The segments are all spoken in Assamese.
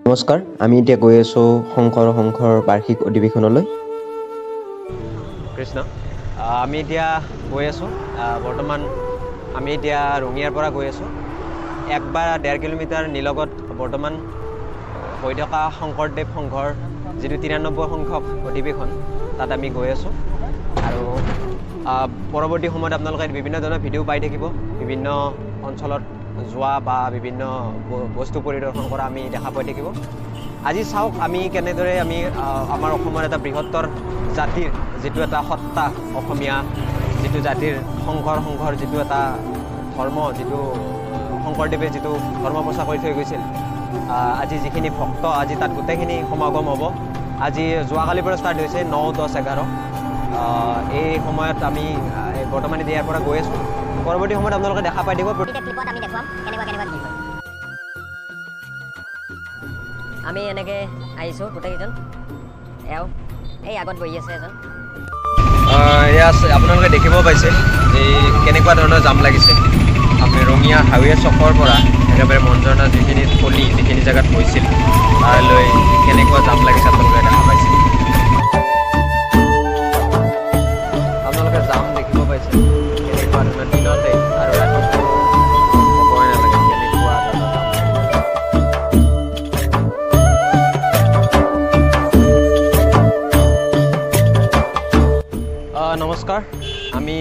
নমস্কাৰ, আমি এতিয়া গৈ আছোঁ শংকৰ সংঘৰ বাৰ্ষিক অধিৱেশনলৈ। কৃষ্ণ। আমি এতিয়া গৈ আছোঁ, বৰ্তমান আমি এতিয়া ৰঙিয়াৰ পৰা গৈ আছোঁ। 1 বা 1.5 কিলোমিটাৰ নিলগত বৰ্তমান হৈ থকা শংকৰদেৱ সংঘৰ যিটো 93 সংখ্যক অধিৱেশন, তাত আমি গৈ আছোঁ। আৰু পৰৱৰ্তী সময়ত আপোনালোকে বিভিন্ন ধৰণৰ ভিডিঅ' পাই থাকিব। বিভিন্ন অঞ্চলত যোৱা বা বিভিন্ন বস্তু পৰিদৰ্শন কৰা আমি দেখা পাই থাকিব। আজি চাওক আমি কেনেদৰে আমি আমাৰ অসমৰ এটা বৃহত্তৰ জাতিৰ যিটো এটা সত্তা, অসমীয়া যিটো জাতিৰ শংকৰ সংঘৰ যিটো এটা ধৰ্ম, যিটো শংকৰদেৱে যিটো ধৰ্ম প্ৰচাৰ কৰি থৈ গৈছিল, আজি যিখিনি ভক্ত আজি তাত গোটেইখিনি সমাগম হ'ব। আজি যোৱাকালিৰ পৰা ষ্টাৰ্ট হৈছে, 9, 10, 11। এই সময়ত আমি বৰ্তমান এতিয়া ইয়াৰ পৰা গৈ আছোঁ। পৰৱৰ্তী সময়ত আপোনালোকে দেখা পাই থাকিব। প্ৰতিটা ক্লিপত আমি দেখুৱাম কেনেকুৱা কেনেকুৱা কি হয়। আমি এনেকৈ আহিছোঁ গোটেইকেইজন। এওঁ এই আগত বহি আছে এজন। এয়া আপোনালোকে দেখিব পাইছে যে কেনেকুৱা ধৰণৰ জাম লাগিছে। আপুনি ৰঙিয়া হাইৱে চকৰ পৰা একেবাৰে মঞ্জনা যিখিনি থলী, যিখিনি জেগাত হৈছিল, তালৈ কেনেকুৱা জাম লাগিছে আপোনালোকে দেখা পাইছে। আপোনালোকে জাম দেখিব পাইছে কেনেকুৱা ধৰণৰ দিনতে, আৰু ৰাতিটো ক'বই নালাগে কেনেকুৱা ধৰণৰ জাম লাগিছে। নমস্কাৰ, আমি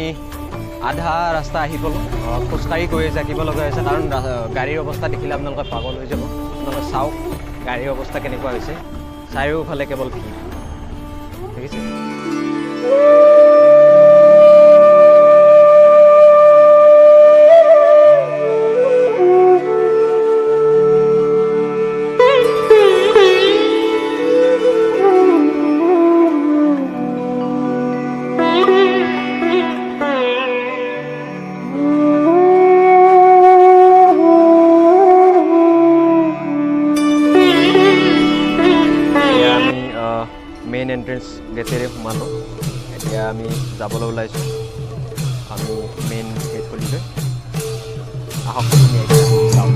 আধা ৰাস্তা আহি গ'লোঁ। খোজকাঢ়ি গৈ থাকিব লগা হৈছে, কাৰণ গাড়ীৰ অৱস্থা দেখিলে আপোনালোকে পাগল হৈ যাব। আপোনালোকে চাওক গাড়ীৰ অৱস্থা কেনেকুৱা হৈছে। চাৰিওফালে কেৱল ভিৰ দেখিছে। এতিয়া আমি মেইন এণ্ট্ৰেঞ্চ গেটেৰে সোমালোঁ। এতিয়া আমি যাবলৈ ওলাইছোঁ আমি মেইন গেট খুলিলৈ। আহক, আমি এতিয়া যাওঁ।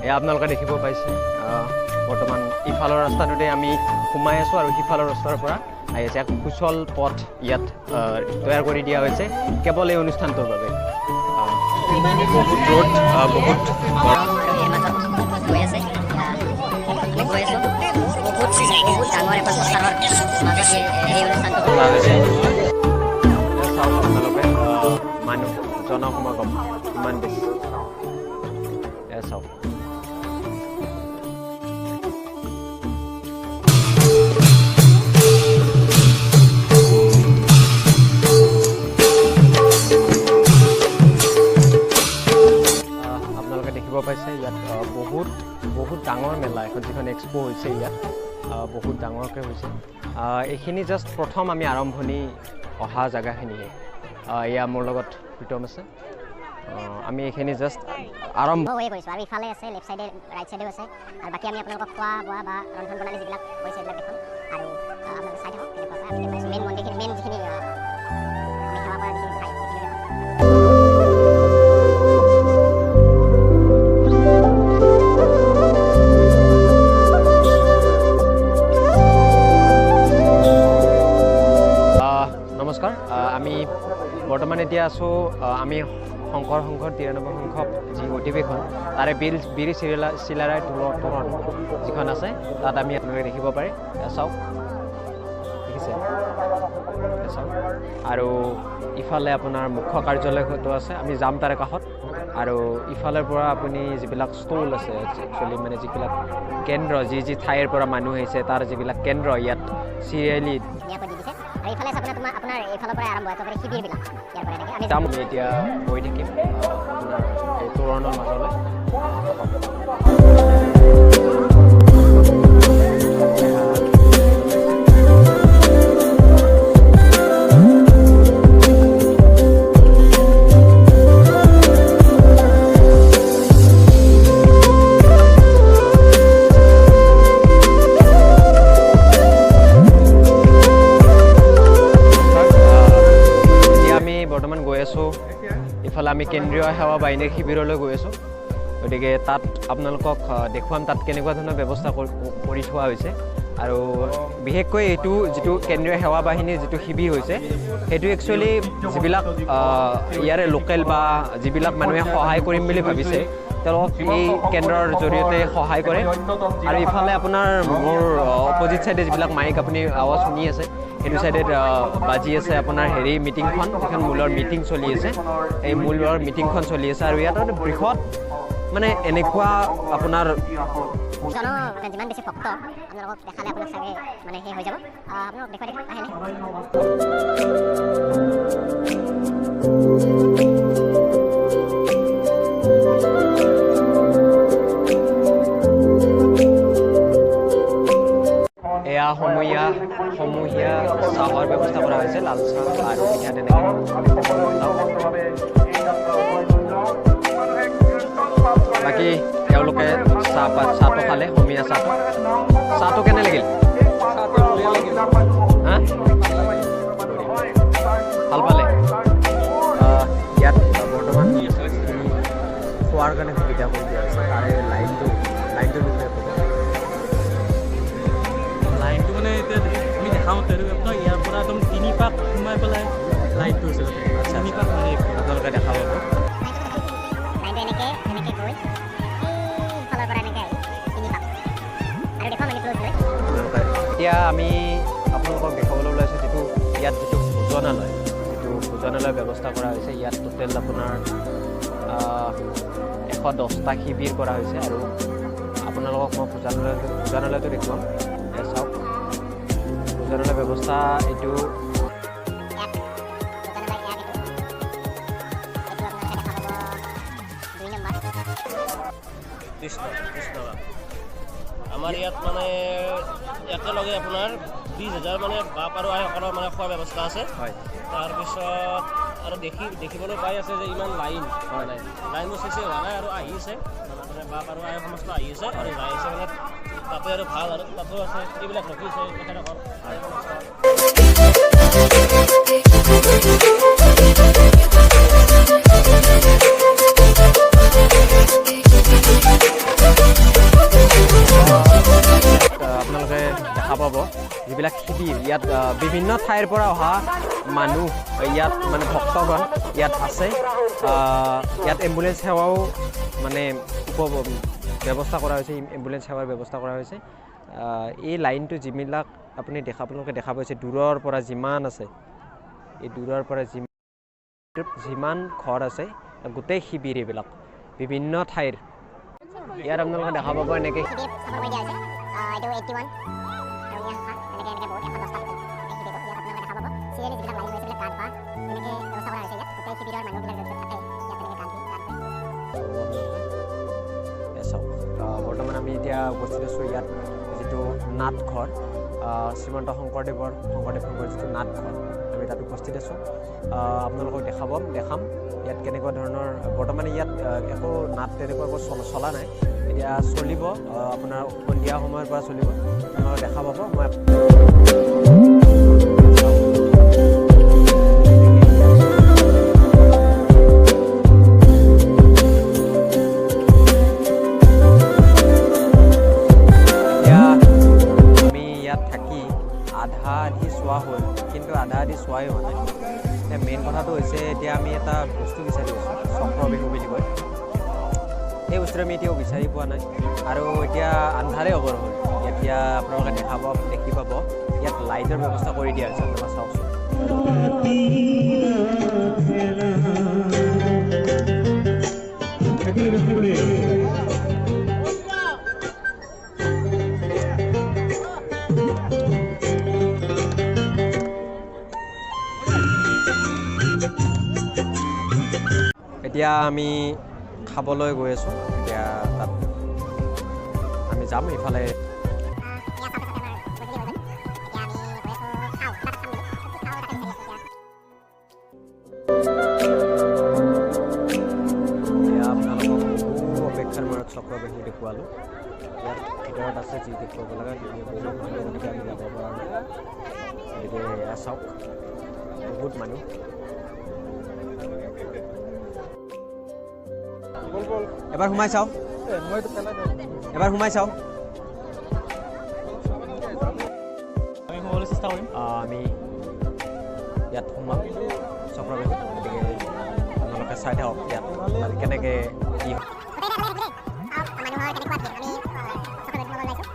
এয়া আপোনালোকে দেখিব পাইছে, বৰ্তমান ইফালৰ ৰাস্তাটোতে আমি সোমাই আছোঁ আৰু সিফালৰ ৰাস্তাৰ পৰা আহি আছে। এক সুচল পথ ইয়াত তৈয়াৰ কৰি দিয়া হৈছে কেৱল এই অনুষ্ঠানটোৰ বাবে। বহুত ৰ'দ, বহুত গৰম। আৰু এই মাজত গৈ আছে। আমি গৈ আছোঁ। বহুত বহুত ডাঙৰ এখন পথাৰৰ মাজত এই অনুষ্ঠানটো পতা হৈছে। এয়া চাওক আপোনালোকে, মানুহ জনসমাগম ইমান বেছি। এয়া চাওক। আপোনালোকে দেখিব পাইছে ইয়াত বহুত বহুত ডাঙৰ মেলা এখন, যিখন এক্সপ' হৈছে ইয়াত, বহুত ডাঙৰকৈ হৈছে। এইখিনি জাষ্ট প্ৰথম আমি আৰম্ভণি অহা জেগাখিনিহে। এয়া মোৰ লগত প্ৰীতম আছে। আমি এইখিনি জাষ্ট আৰম্ভ হৈয়ে গৈছোঁ আৰু ইফালে আছে, লেফ্ট চাইডে, ৰাইট চাইডেও আছে। আৰু বাকী আমি আপোনালোকক খোৱা বোৱা বা ৰন্ধন প্ৰণালী যিবিলাক হৈছে সেইবিলাক দেখাম আৰু আপোনালোকে চাই থাকক কেনেকুৱা পায়। আমি দেখাইছোঁ মেইন মন্দিৰখিনি, মেইন যিখিনি আমি সেৱা কৰা যিখিনি ঠাই, সেইখিনি দেখাম। নমস্কাৰ, আমি বৰ্তমান এতিয়া আছোঁ, আমি শংকৰ সংঘৰ 93 সংখ্যক যি অধিৱেশন, তাৰে বীৰ চিলাৰায় তোৰণ যিখন আছে, তাত আমি আপোনালোকে দেখিব পাৰে। এয়া চাওক, দেখিছে, এয়া চাওক। আৰু ইফালে আপোনাৰ মুখ্য কাৰ্যালয়টো আছে, আমি যাম তাৰে কাষত। আৰু ইফালৰ পৰা আপুনি যিবিলাক ষ্টল আছে, একচুৱেলি মানে যিবিলাক কেন্দ্ৰ, যি যি ঠাইৰ পৰা মানুহ আহিছে, তাৰ যিবিলাক কেন্দ্ৰ ইয়াত চিৰিয়েলি ধুনীয়াকৈ দি দিছে। আৰু এইফালে আছে আপোনাৰ, তোমাৰ আপোনাৰ এইফালৰ পৰাই আৰম্ভ হয় একেবাৰে শিবিৰবিলাক ইয়াৰ পৰা এনেকৈ আমি যাম। আমি এতিয়া গৈ থাকিম আপোনাৰ এই তোৰণৰ মাজলৈ। আহক। এতিয়া আমি বৰ্তমান গৈ আছোঁ, ইফালে আমি কেন্দ্ৰীয় সেৱা বাহিনীৰ শিবিৰলৈ গৈ আছোঁ। গতিকে তাত আপোনালোকক দেখুৱাম তাত কেনেকুৱা ধৰণৰ ব্যৱস্থা কৰি থোৱা হৈছে। আৰু বিশেষকৈ এইটো যিটো কেন্দ্ৰীয় সেৱা বাহিনীৰ যিটো শিবিৰ হৈছে, সেইটো একচুৱেলি যিবিলাক ইয়াৰে লোকেল বা যিবিলাক মানুহে সহায় কৰিম বুলি ভাবিছে, তেওঁলোকক এই কেন্দ্ৰৰ জৰিয়তে সহায় কৰে। আৰু ইফালে আপোনাৰ মোৰ অপজিট চাইডে যিবিলাক মাইক আপুনি আৱাজ শুনি আছে, সেইটো চাইডে বাজি আছে আপোনাৰ হেৰি মিটিংখন, যিখন মূলৰ মিটিং চলি আছে, এই মূলৰ মিটিংখন চলি আছে। আৰু ইয়াত বৃহৎ মানে এনেকুৱা আপোনাৰ জন মানে যিমান বেছি ভক্ত আপোনালোকক দেখালে আপোনাক চাগে মানে সেই হৈ যাব। আপোনালোকক দেখুৱাই দেখাম লাহে লাহে। এয়া সমূহীয়া চাহৰ ব্যৱস্থা কৰা হৈছে, লাল চাহ আৰু পিঠা তেনেকৈ। বাকী তেওঁলোকে চাহটো খালে, সমূহীয়া চাহটো। চাহটো কেনে লাগিল? হা, ভাল পালে? ইয়াত বৰ্তমান খোৱাৰ কাৰণে সুবিধা কৰি দিয়া হৈছে। তাৰে লাইনটোৰ বিষয়ে ক'ব। লাইনটো মানে এতিয়া আমি দেখাওঁতে আপোনাৰ ইয়াৰ পৰা একদম 3 পাক সোমাই পেলাই লাইনটো আছে। 3 পাক মাৰি আপোনালোকে দেখা পাব। লাইনটো এনেকে এনেকে গৈ এইফালৰ পৰা এনেকে আহি 3 পাক আৰু দেখুৱাম আমি ক্ল'জ লৈ। এতিয়া আমি আপোনালোকক দেখুৱাবলৈ ওলাইছোঁ যিটো ইয়াত যিটো ভোজনালয়, যিটো ভোজনালয়ৰ ব্যৱস্থা কৰা হৈছে। ইয়াত টোটেল আপোনাৰ 110টা শিবিৰ কৰা হৈছে। আৰু আপোনালোকক মই ভোজনালয়টো দেখুৱাম। এয়া চাওক ভোজনালয় ব্যৱস্থা এইটো। এক ভোজনালয় এক, এইটো আপোনালোকে দেখা পাব 2 নম্বৰ। কৃষ্ণ কৃষ্ণ। আমাৰ ইয়াত মানে একেলগে আপোনাৰ 20,000 মানে বাপ আৰু আইসকলৰ মানে খোৱাৰ ব্যৱস্থা আছে। হয়। তাৰপিছত আৰু দেখিবলৈ পাই আছে যে ইমান লাইন, মানে লাইনো চেচে হোৱা নাই আৰু আহি আছে, মানে বাপ আৰু আই সমস্ত আহি আছে আৰু যাই আছে। মানে তাতে আৰু ভাল আৰু তাতো আছে এইবিলাক ৰখিছে তেখেতসকল। আপোনালোকে দেখা পাব যিবিলাক শিবিৰ, ইয়াত বিভিন্ন ঠাইৰ পৰা অহা মানুহ ইয়াত মানে ভক্তগণ ইয়াত আছে। ইয়াত এম্বুলেঞ্চ সেৱাও মানে ব্যৱস্থা কৰা হৈছে, এম্বুলেঞ্চ সেৱাৰ ব্যৱস্থা কৰা হৈছে। এই লাইনটো যিবিলাক আপুনি আপোনালোকে দেখা পাইছে, দূৰৰ পৰা যিমান আছে, এই দূৰৰ পৰা যিমান ঘৰ আছে গোটেই শিবিৰ এইবিলাক বিভিন্ন ঠাইৰ। ইয়াত আপোনালোকে দেখা পাব এনেকৈ শিবিৰ স্থাপন কৰি দিয়া হৈছে। এইটো 81 ৰঙিয়া শাখা, এনেকৈ এনেকৈ বহুত 110টা টোটেল এই শিবিৰটো। ইয়াত আপোনালোকে দেখা পাব চিৰিয়েলি যিবিলাক লাইন হৈছে, সেইবিলাক গা ধোৱা তেনেকৈ ব্যৱস্থা কৰা হৈছে। ইয়াত গোটেই শিবিৰৰ মানুহবিলাক য'ত য'ত থাকে ইয়াত তেনেকৈ গা ধুই গা ধুৱে। এয়া চাওক, বৰ্তমান আমি এতিয়া উপস্থিত আছোঁ ইয়াত যিটো নাটঘৰ, শ্ৰীমন্ত শংকৰদেৱ সংঘৰ যিটো নাটঘৰ, আমি তাত উপস্থিত আছোঁ। আপোনালোকক দেখাম ইয়াত কেনেকুৱা ধৰণৰ। বৰ্তমান ইয়াত একো নাট তেনেকুৱা একো চলা নাই, এতিয়া চলিব, আপোনাৰ সন্ধিয়া সময়ৰ পৰা চলিব, আপোনালোকে দেখা পাব। মই এতিয়া আমি ইয়াত থাকি আধা আধি চোৱা হ'ল, কিন্তু আধা আধি চোৱাই হোৱা নাই। এতিয়া মেইন কথাটো হৈছে এতিয়া আমি এটা বস্তু বিচাৰি আছোঁ, চক্ৰবেহু বুলি কয়, সেই বস্তুটো আমি এতিয়াও বিচাৰি পোৱা নাই। আৰু এতিয়া আন্ধাৰে হ'বৰ হ'ল। এতিয়া আপোনালোকে দেখি পাব ইয়াত লাইটৰ ব্যৱস্থা কৰি দিয়া হৈছে, আপোনালোকে চাওকচোন। এতিয়া আমি খাবলৈ গৈ আছোঁ, এতিয়া তাত আমি যাম ইফালে। এয়া চাওক। দেখুৱালোঁ। ইয়াত ভিতৰত আছে যি দেখুৱাব লগা, কিন্তু বহুত মানুহ, গতিকে আমি যাব পৰা নাই। গতিকে এয়া চাওক, বহুত মানুহ। এবাৰ সোমাই চাওঁ, এবাৰ সোমাই চাওঁ। আমি সোমাবলৈ চেষ্টা কৰিম। আমি ইয়াত সোমাম চক্ৰবেহুত, গতিকে আপোনালোকে চাই থাকক ইয়াত মানে কেনেকৈ কি। মানুহৰ কেনেকুৱা ভিৰ! আমি চক্ৰবেহুত সোমাব ওলাইছোঁ।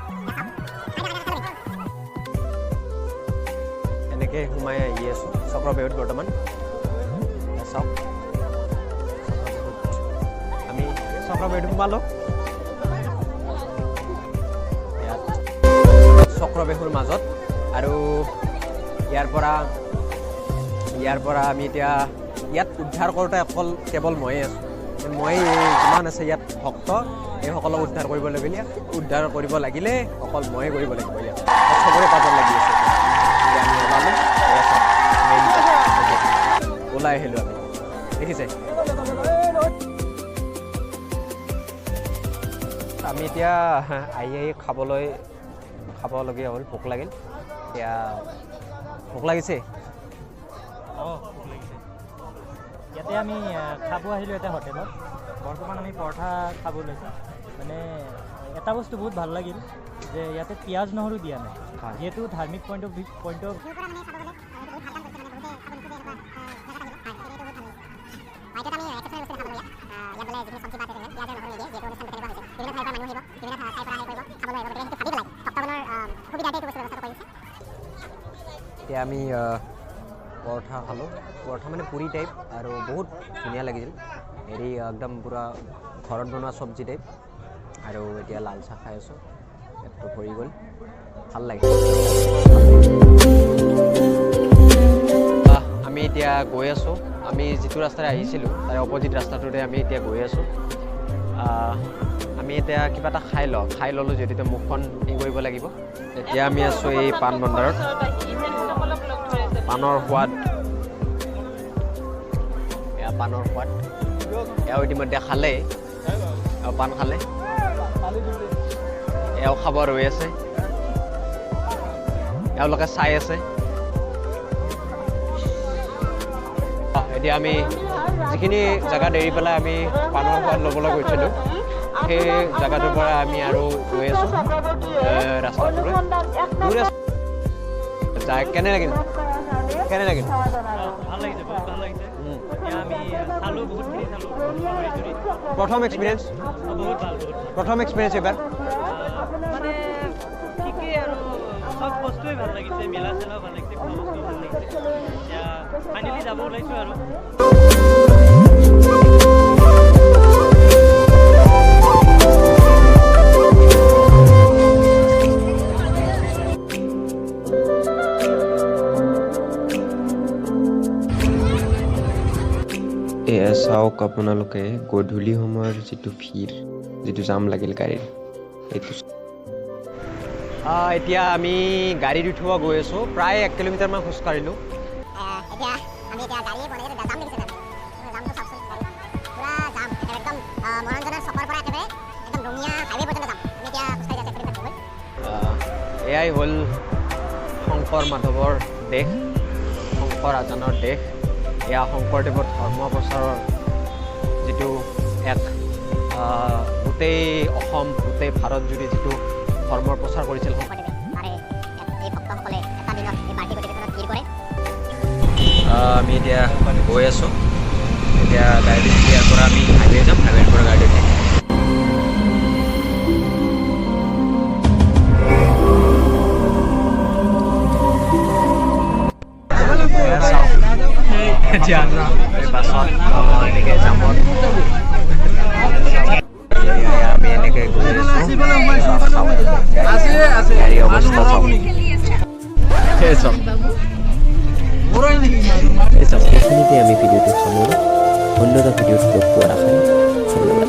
এনেকৈ সোমাই আহি আছোঁ চক্ৰবেহুত বৰ্তমান। এয়া চাওক, চক্ৰবেহুত আমি চক্ৰবেহুত সোমালোঁ। ইয়াত চক্ৰবেহুৰ মাজত আৰু ইয়াৰ পৰা আমি এতিয়া ইয়াত উদ্ধাৰ কৰোঁতে অকল কেৱল ময়ে আছোঁ। মই যিমান আছে ইয়াত ভক্ত, এইসকলক উদ্ধাৰ কৰিব লাগিলে, উদ্ধাৰ কৰিব লাগিলে অকল ময়ে কৰিব লাগিব। ইয়াত চবৰে পাজত লাগি আছে। এতিয়া আমি ওলালোঁ। এয়া চাওক, মেইন ওলাই আহিলোঁ আমি, দেখিছে। আমি এতিয়া আহি আহি খাবলগীয়া হ'ল, ভোক লাগিল। এতিয়া ভোক লাগিছে। অঁ, ভোক লাগিছে। ইয়াতে আমি খাব আহিলোঁ এটা হোটেলত। বৰ্তমান আমি পৰঠা খাব লৈছোঁ। মানে এটা বস্তু বহুত ভাল লাগিল যে ইয়াতে পিঁয়াজ নহৰু দিয়া নাই, যিহেতু ধাৰ্মিক পইণ্ট অফ ভিউৰ পৰা মানে চাব গ'লে এইটো বহুত ভাল কাম কৰিছে। মানে বহুতে খাব নোখোজে, এনেকুৱা জেগাত আহিলে। হয়, গতিকে এইটো বহুত ভাল লাগিছে। হয়, এইটো আমি এক্সেপশ্যনেল বস্তু দেখা পালোঁ ইয়াত। ইয়াত বোলে যিখিনি চব্জি বা আছে, পিঁয়াজ আৰু নহৰু নিদিয়ে, যিহেতু অনুষ্ঠানটো তেনেকুৱা হৈছে। বিভিন্ন ঠাইৰ পৰা মানুহ আহিব, বিভিন্ন ঠাইৰ পৰা হেৰি কৰিব, খাবলৈ আহিব। গতিকে সেইটো ভাবি পেলাই ভক্তগণৰ সুবিধাৰ্থে এইটো বস্তু ব্যৱস্থাটো কৰিছে। এতিয়া আমি পৰঠা খালোঁ। পৰঠা মানে পুৰি টাইপ আৰু বহুত ধুনীয়া লাগিছিল। হেৰি, একদম পূৰা ঘৰত বনোৱা চব্জি টাইপ। আৰু এতিয়া লাল চাহ খাই আছোঁ। পেটটো ভৰি গ'ল। ভাল লাগে। আমি এতিয়া গৈ আছোঁ। আমি যিটো ৰাস্তাৰে আহিছিলোঁ, তাৰে অপজিট ৰাস্তাটোৰে আমি এতিয়া গৈ আছোঁ। আমি এতিয়া কিবা এটা খাই লওঁ। খাই ল'লোঁ যিহেতু এতিয়া মুখখন হেৰি কৰিব লাগিব। এতিয়া আমি আছোঁ এই পাণ বণ্ডাৰত। পাণৰ সোৱাদ, এয়া পাণৰ সোৱাদ। এওঁ ইতিমধ্যে খালে আৰু পাণ খালে। এওঁ খাব ৰৈ আছে, এওঁলোকে চাই আছে। এতিয়া আমি যিখিনি জেগাত এৰি পেলাই আমি পাণৰ সোৱাদ ল'বলৈ গৈছিলোঁ, সেই জেগাটোৰ পৰা আমি আৰু গৈ আছোঁ ৰাস্তাটোলৈ। দূৰ আছে যায়। কেনে লাগিল? কেনে লাগিল? ভাল লাগিছে, বহুত ভাল লাগিছে। এতিয়া আমি চালোঁ, বহুতখিনি চালোঁ ঘূৰি চুৰি। প্ৰথম এক্সপিৰিয়েঞ্চ? বহুত ভাল, বহুত ভাল। প্ৰথম এক্সপিৰিয়েঞ্চ এইবাৰ? মানে ঠিকেই আৰু, চব বস্তুৱেই ভাল লাগিছে। মেলা চেলাও ভাল লাগিছে, খোৱা বস্তুও ভাল লাগিছে। এতিয়া ফাইনেলি যাব ওলাইছোঁ আৰু। এয়া চাওক আপোনালোকে, গধূলি সময়ৰ যিটো ভিৰ, যিটো জাম লাগিল গাড়ীৰ, এইটো। এতিয়া আমি গাড়ীত উঠিব গৈ আছোঁ। প্ৰায় 1 কিলোমিটাৰমান খোজকাঢ়িলোঁ। এতিয়া আমি এতিয়া গাড়ীয়ে পোৱা নাই। ইয়াতে জাম দেখিছে জাম, জামটো চাওকচোন। গাড়ী পূৰা জাম, একেবাৰে একদম মনোৰঞ্জনৰ চকৰ পৰা একেবাৰে একদম ৰঙিয়া হাইৱে পৰ্যন্ত জাম। আমি এতিয়া খোজকাঢ়ি যাই আছোঁ, 1 কিলোমিটাৰ হৈ গ'ল। এয়াই হ'ল শংকৰ মাধৱৰ দেশ, শংকৰ আজানৰ দেশ। এয়া শংকৰদেৱৰ ধৰ্ম প্ৰচাৰৰ যিটো এক গোটেই অসম, গোটেই ভাৰত জুৰি যিটো ধৰ্মৰ প্ৰচাৰ কৰিছিল। শংকৰদেৱে তাৰে এই ভক্তসকলে এটা দিনত এই বাৰ্ষিক অধিৱেশনত ভিৰ কৰে। আমি এতিয়া গৈ আছোঁ। এতিয়া গাড়ীত ইয়াৰ পৰা আমি হাইৱে যাম, হাইৱেৰ পৰা গাড়ীত উঠিম। এয়া চাওক, এতিয়া এই বাছত এনেকৈ জামত এতিয়া আমি এনেকৈ গৈ আছোঁ। চাওক, গাড়ীৰ অৱস্থা চাওক। এই চাওক, এই চাওক। এইখিনিতে আমি ভিডিঅ'টো সামৰোঁ। অন্য এটা ভিডিঅ'ত লগ পোৱাৰ আশাৰে ধন্যবাদ।